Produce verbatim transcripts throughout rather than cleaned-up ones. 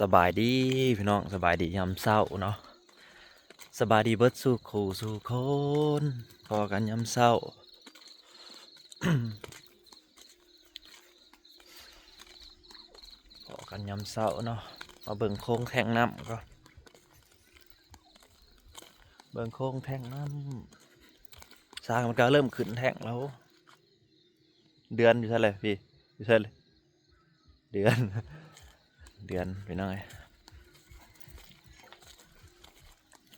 สบายดีพี่น้อง สบายดียามเช้าเนาะ สบายดีเบิดสู่คู่สู่คน พ้อกันยามเช้า พ้อกันยามเช้าเนาะ มาเบิ่งโค้งแท้งน้ำก่อน เบิ่งโค้งแท้งน้ำ ช้างมันก็เริ่มขึ้นแท้งแล้ว เดือนอยู่ไสล่ะพี่ อยู่ไสล่ะ เดือน เดือนพี่น้องเอ้ย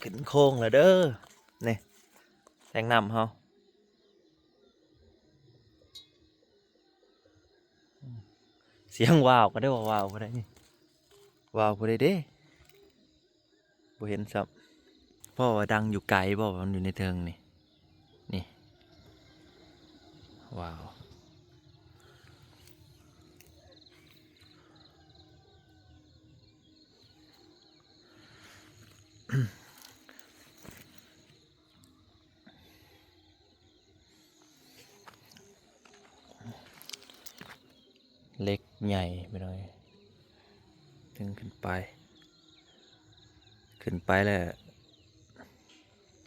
ขึ้นโค้งแล้วเด้อ นี่ แท้งน้ำเฮา เสียงว้าวก็ได้ว่าว้าวบ่ได้นี่ ว้าวบ่ได้เด้ บ่เห็นซ้ำ เพราะว่าดังอยู่ไกลบ่ มันอยู่ในเทิงนี่ นี่ ว้าว เหล็กใหญ่ไปเลย ดึงขึ้นไป ขึ้นไปแล้ว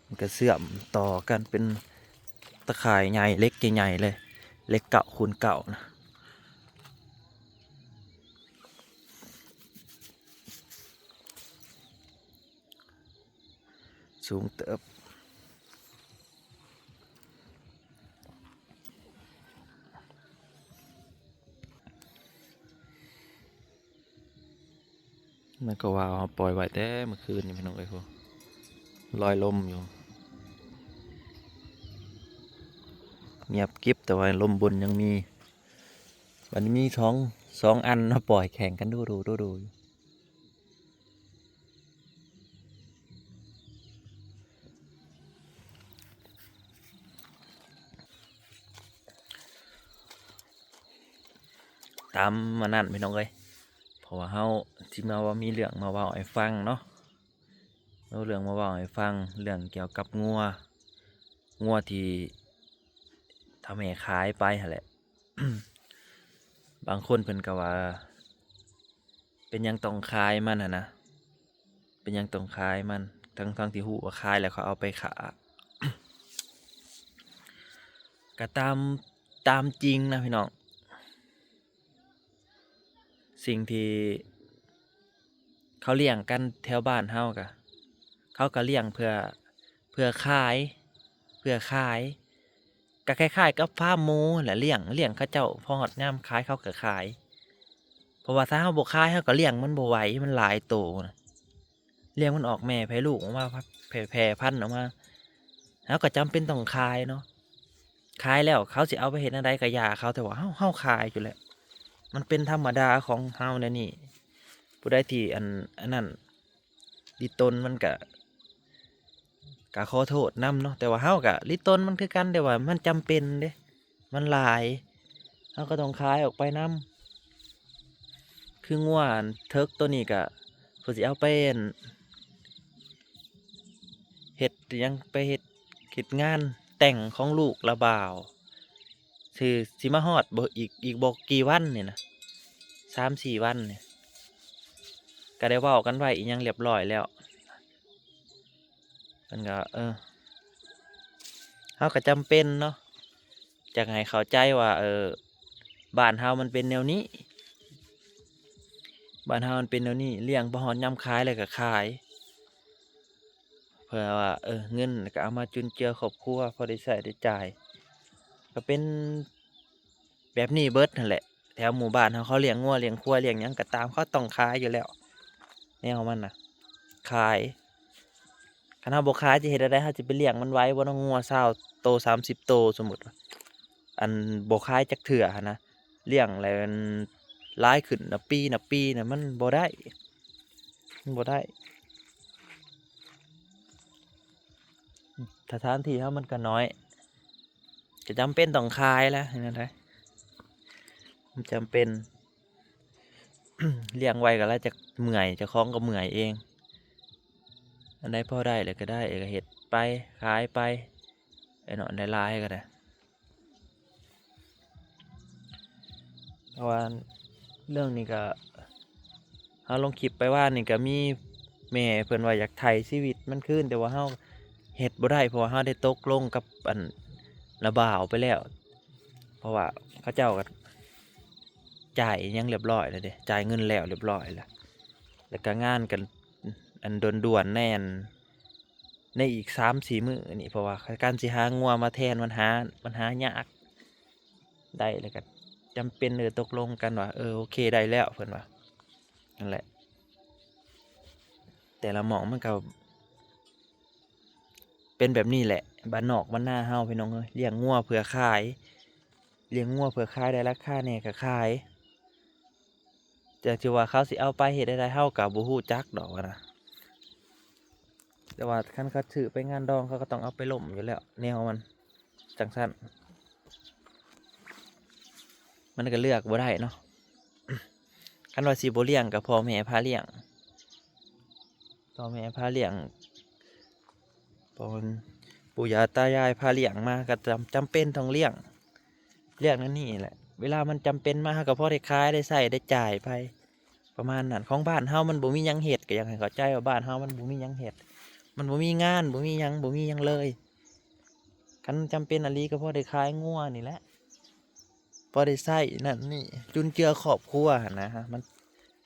มันก็เชื่อมต่อกันเป็นตะข่ายใหญ่ เหล็กใหญ่ๆเลย เหล็กเก้าคูณเก้านะ สูงเติบ มันก็ว่าเอาปล่อยไว้แต่เมื่อคืนนี่พี่น้องเอ้ย โห ลอยลมอยู่ เงียบกริบ แต่ว่าลมบนยังมี วันนี้มีสอง สองอันมาปล่อยแข่งกันดูดูดูดูอยู่ ตามมานั่นพี่น้องเอ้ย เพราะว่าเฮาสิมาว่ามีเรื่องมาเว้าให้ฟังเนาะ เอาเรื่องมาเว้าให้ฟัง เรื่องเกี่ยวกับงัว งัวที่เฒ่าแม่ขายไปหั้นแหละ บางคนเพิ่นก็ว่า เป็นหยังต้องขายมันหั้นนะ เป็นหยังต้องขายมัน ทั้งๆที่ฮู้ว่าขายแล้วเขาเอาไปฆ่า ก็ตาม ตามจริงนะพี่น้อง สิ่งที่เขาเลี้ยงกันแถวบ้านเฮาก็ เขาก็เลี้ยงเพื่อ เพื่อขาย เพื่อขาย ก็คล้ายๆกับฟาร์มหมูหั้นแหละ เลี้ยง เลี้ยงเขาเจ้า พอฮอดยามขายเขาก็ขาย เพราะว่าถ้าเฮาบ่ขาย เฮาก็เลี้ยงมันบ่ไหว มันหลายโตนะ เลี้ยงมันออกแม่แผ่ลูกออกมา แผ่ แผ่พันธุ์ออกมา เฮาก็จำเป็นต้องขายเนาะ ขายแล้วเขาสิเอาไปเฮ็ดแนวใดก็อย่าเขา แต่ว่าเฮา เฮาขายอยู่แล้ว มันเป็นธรรมดาของเฮาแนวนี้ ผู้ใดที่อัน อันนั้น ลิตนมันก็ ก็ขอโทษนำเนาะ แต่ว่าเฮาก็ลิตนมันคือกัน แต่ว่ามันจำเป็นเด้ มันหลาย เฮาก็ต้องขายออกไปนำ คืองัวอันเถิกตัวนี้ก็ เพิ่นสิเอาไปอัน เฮ็ดหยัง ไปเฮ็ด เฮ็ดงานแต่งของลูกละบ่าว สิ สิมาฮอดบ่ อีก อีกบ่กี่วันนี่นะ สามสี่วันนี่ ก็ได้เว้ากันไว้อีหยังเรียบร้อยแล้ว เพิ่นก็ เออ เฮาก็จำเป็นเนาะ อยากให้เข้าใจว่า เออ บ้านเฮามันเป็นแนวนี้ บ้านเฮามันเป็นแนวนี้ เลี้ยงพอฮอดยามขายแล้วก็ขาย เพื่อว่า เออ เงินก็เอามาจุนเจือครอบครัว พอได้ใช้ได้จ่าย ก็เป็นแบบนี้เบิดหั้นแหละ แถวหมู่บ้านเฮา เขาเลี้ยงงัวเลี้ยงควายเลี้ยงหยังก็ตาม เขาต้องขายอยู่แล้ว แนวมันน่ะ ขาย คันเฮาบ่ขายสิเฮ็ดแนวใด เฮาสิไปเลี้ยงมันไหวบ่เนาะ งัวซาวโต สามสิบโต สมมุติว่า อันบ่ขายจักเทื่อหั้นนะ เลี้ยงแล้วมันหลายขึ้นนับปีนับปีน่ะ มันบ่ได้ มันบ่ได้ สถานที่เฮามันก็น้อย ก็จำเป็นต้องขายแหละ เฮ็ดแนวใด มันจำเป็น เลี้ยงไว้ก็แล้วจักเมื่อย เจ้าของก็เมื่อยเอง อันใดพอได้แล้วก็ได้ ก็เฮ็ดไป ขายไป ไอ้เนาะ ได้หลายก็ได้ เพราะว่าเรื่องนี้ก็ เฮาลงคลิปไปวานนี่ก็มีแม่เพิ่นว่าอยากไถ่ชีวิตมันคืน แต่ว่าเฮาเฮ็ดบ่ได้ เพราะว่าเฮาได้ตกลงกับอันน้าบ่าวไปแล้ว เพราะว่าเขาเจ้าก็จ่ายอิหยังเรียบร้อยแล้วเด้ จ่ายเงินแล้วเรียบร้อยแล้ว แล้วก็งานกันอันด่วนๆ แน่น ในอีกสามสี่มื้อนี่ เพราะว่าการสิหางัวมาแทนมันหา มันหายาก ได้แล้วก็จำเป็น เออ ตกลงกันว่า เออ โอเค ได้แล้ว เพิ่นว่า นั่นแหละ แต่ละหม่องมันก็เป็นแบบนี้แหละ บ้านนอกบ้านนาเฮาพี่น้องเอ้ย เลี้ยงงัวเพื่อขาย เลี้ยงงัวเพื่อขาย ได้ราคาแหน่ก็ขาย แต่ที่ว่าเขาสิเอาไปเฮ็ดได้ เฮาก็บ่ฮู้จักดอกว่านะ แต่ว่าคันเขาซื้อไปงานดอง เขาก็ต้องเอาไปล่มอยู่แล้ว แนวมันจั่งซั้น มันก็เลือกบ่ได้เนาะ คันว่าสิบ่เลี้ยงก็พ่อแม่พาเลี้ยง พ่อแม่พาเลี้ยง พ่อปู่ย่าตายายพาเลี้ยงมา ก็จำ จำเป็นต้องเลี้ยง เลี้ยงแนวนี้แหละ เวลามันจำเป็นมา เฮาก็พอได้ขาย ได้ใช้ ได้จ่ายไป ประมาณนั้น ของบ้านเฮามันบ่มีหยังเฮ็ด ก็อยากให้เข้าใจว่าบ้านเฮามันบ่มีหยังเฮ็ด มันบ่มีงาน บ่มีหยัง บ่มีหยังเลย คันจำเป็นอีหลีก็พอได้ขายงัวนี่แหละ พอได้ใช้นั่นนี่ จุนเจือครอบครัวหั้นนะ มัน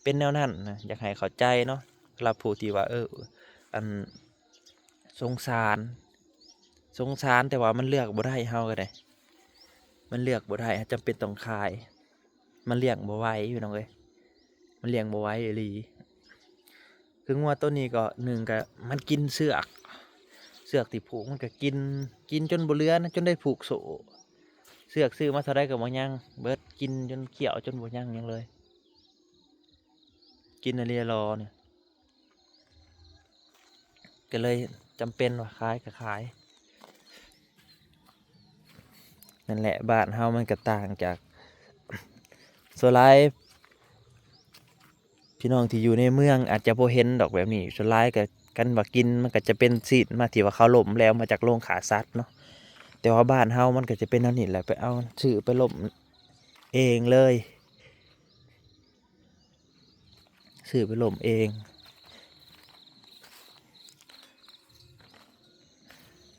เป็นแนวนั้นนะ อยากให้เข้าใจเนาะ สำหรับผู้ที่ว่า เออ อัน สงสาร สงสาร แต่ว่ามันเลือกบ่ได้ เฮาก็ได้ มันเลือกบ่ได้ จำเป็นต้องขาย มันเลี้ยงบ่ไหวพี่น้องเอ้ย มันเลี้ยงบ่ไหวอีหลี คืองัวตัวนี้ก็ หนึ่งก็มันกินเชือก เชือกที่ผูกมันก็กิน กินจนบ่เหลือนะ จนได้ผูกโซ่ เชือกซื้อมาเท่าใดก็บ่ยัง เบิด กินจนเคี้ยวจนบ่ยังหยังเลย กินอีหลีอีหลอเนี่ย ก็เลยจำเป็นว่าขายก็ขาย นั่นแหละ บ้านเฮามันก็ต่างจาก ส่วนหลายพี่น้องที่อยู่ในเมืองอาจจะบ่เห็นดอกแบบนี้ ส่วนหลายก็ คันว่ากินมันก็จะเป็นซีนมาที่ว่าเขาล่มแล้วมาจากโรงฆ่าสัตว์เนาะ แต่ว่าบ้านเฮามันก็จะเป็นแนวนี้แหละ ไปเอา ซื้อไปล่มเองเลย ซื้อไปล่มเอง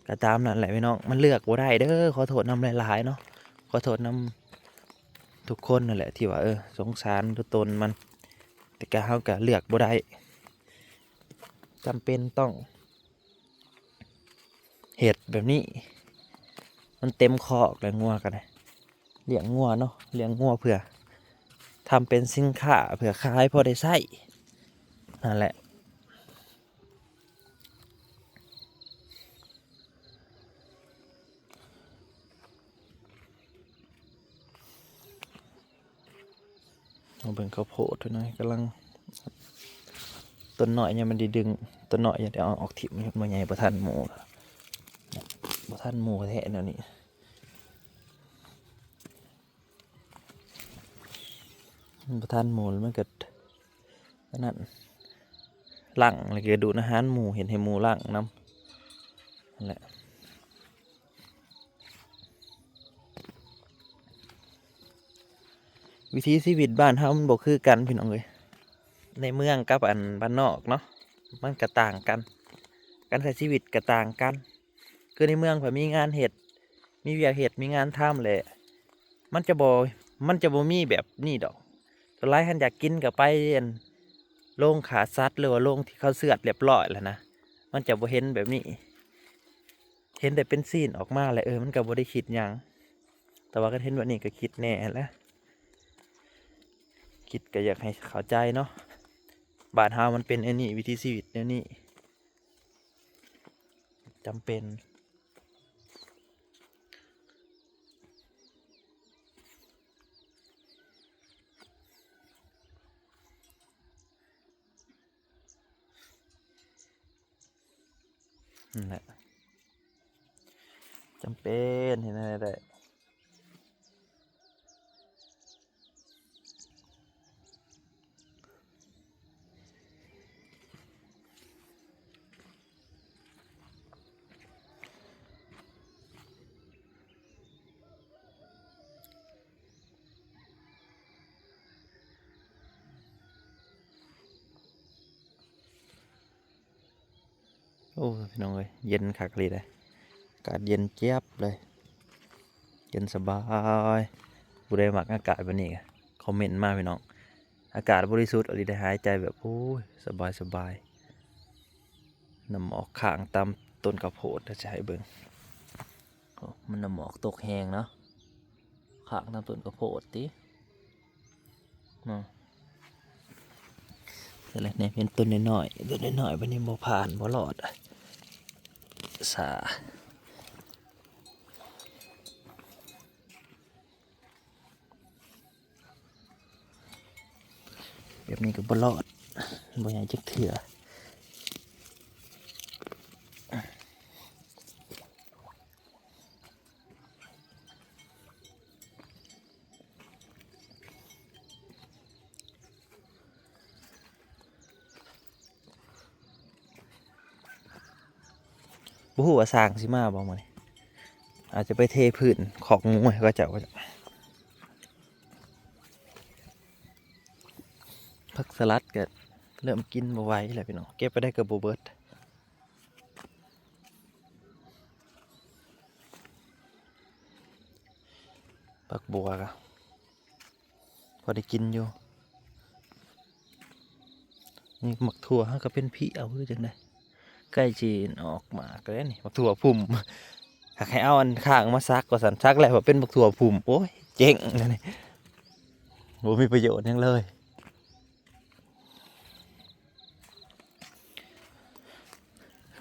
ก็ตามนั่นแหละพี่น้อง มันเลือกบ่ได้เด้อ ขอโทษนำหลายๆเนาะ ขอโทษนำทุกคนนั่นแหละ ที่ว่า เออ สงสารตัวตนมัน แต่ก็ เฮาก็เลือกบ่ได้ จำเป็นต้องเฮ็ดแบบนี้ มันเต็มคอกแล้ว งัวก็ได้ เลี้ยงงัวเนาะ เลี้ยงงัวเพื่อทำเป็นสินค้า เพื่อขาย พอได้ใช้ นั่นแหละ มาเบิ่งข้าวโพดเพิ่นหน่อย กำลัง ต้นน้อยเนี่ยมันได้ดึง ต้นน้อยอย่าได้เอาออกถิ่ม มันใหญ่บ่ทันหมู่ บ่ทันหมู่แท้แนวนี้ มันบ่ทันหมู่แล้วมันก็ อันนั้น หลั่ง แล้วก็ดูดอาหารหมู่ เฮ็ดให้หมู่หลั่งนำ นั่นแหละ วิถีชีวิตบ้านเฮามันบ่คือกันพี่น้องเอ้ย ในเมืองกับอันบ้านนอกเนาะ มันก็ต่างกัน การใช้ชีวิตก็ต่างกัน คือในเมืองเพิ่นมีงานเฮ็ด มีเวียกเฮ็ด มีงานทำแหละ มันจะบ่ มันจะบ่มีแบบนี้ดอก ส่วนหลายคันอยากกินก็ไปอันโรงฆ่าสัตว์ หรือว่าโรงที่เขาเชือดเรียบร้อยแล้วนะ มันจะบ่เห็นแบบนี้ เห็นแต่เป็นซีนออกมาแหละ เออ มันก็บ่ได้คิดหยัง แต่ว่าคันเห็นแบบนี้ก็คิดแน่แหละ คิดก็อยากให้เข้าใจเนาะ บ้านเฮามันเป็นอันนี้ วิถีชีวิตแนวนี้ จำเป็น นั่นแหละ จำเป็นเฮ็ดแนวใดได้ อื โอ้ พี่น้องเอ้ย เย็นคักเลย อากาศเย็นเจี๊ยบเลย เย็นสบาย ผู้ใดมักอากาศแบบนี้ก็คอมเมนต์มาพี่น้อง อากาศบริสุทธิ์อะไร ได้หายใจแบบ โอ้ย สบายสบาย น้ำหมอกค้างตามต้นข้าวโพด ถ้าจะให้เบิ่ง โอ้ มันน้ำหมอกตกแฮงเนาะ ค้างตามต้นข้าวโพดติ เนาะ แต่ละเนี่ยเป็นต้นน้อยๆ ต้นน้อยๆ วันนี้บ่ผ่านบ่รอด สา แบบนี้ก็บ่รอด บ่ใหญ่จักเทื่อ บ่ฮู้ว่าสร้างสิมาบ่มื้อนี้ อาจจะไปเทพื้นคอกหมูให้เขาเจ้า ผักสลัดก็เริ่มกินบ่ไหวแล้วพี่น้อง เก็บไปได้ก็บ่เบิด ผักบัวก็พอได้กินอยู่ นี่หมากถั่วเฮาก็เป็นเพี้ยคือจั่งใด ใกล้สิออกหมากแล้วนี่ หมากถั่วพุ่ม หากให้เอาอันข้างมาสักว่าซั่น สักแล้วว่าเป็นหมากถั่วพุ่ม โอ้ย เจ๊งแล้วนี่ บ่มีประโยชน์หยังเลย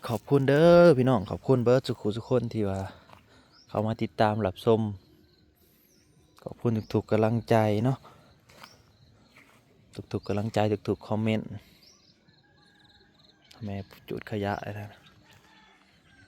ขอบคุณเด้อพี่น้อง ขอบคุณเบิดสุขุสุคนที่ว่า เข้ามาติดตามรับชม ขอบคุณทุกๆกำลังใจเนาะ ทุกๆกำลังใจ ทุกๆคอมเมนต์ แม่จูดขยะอะไรนะ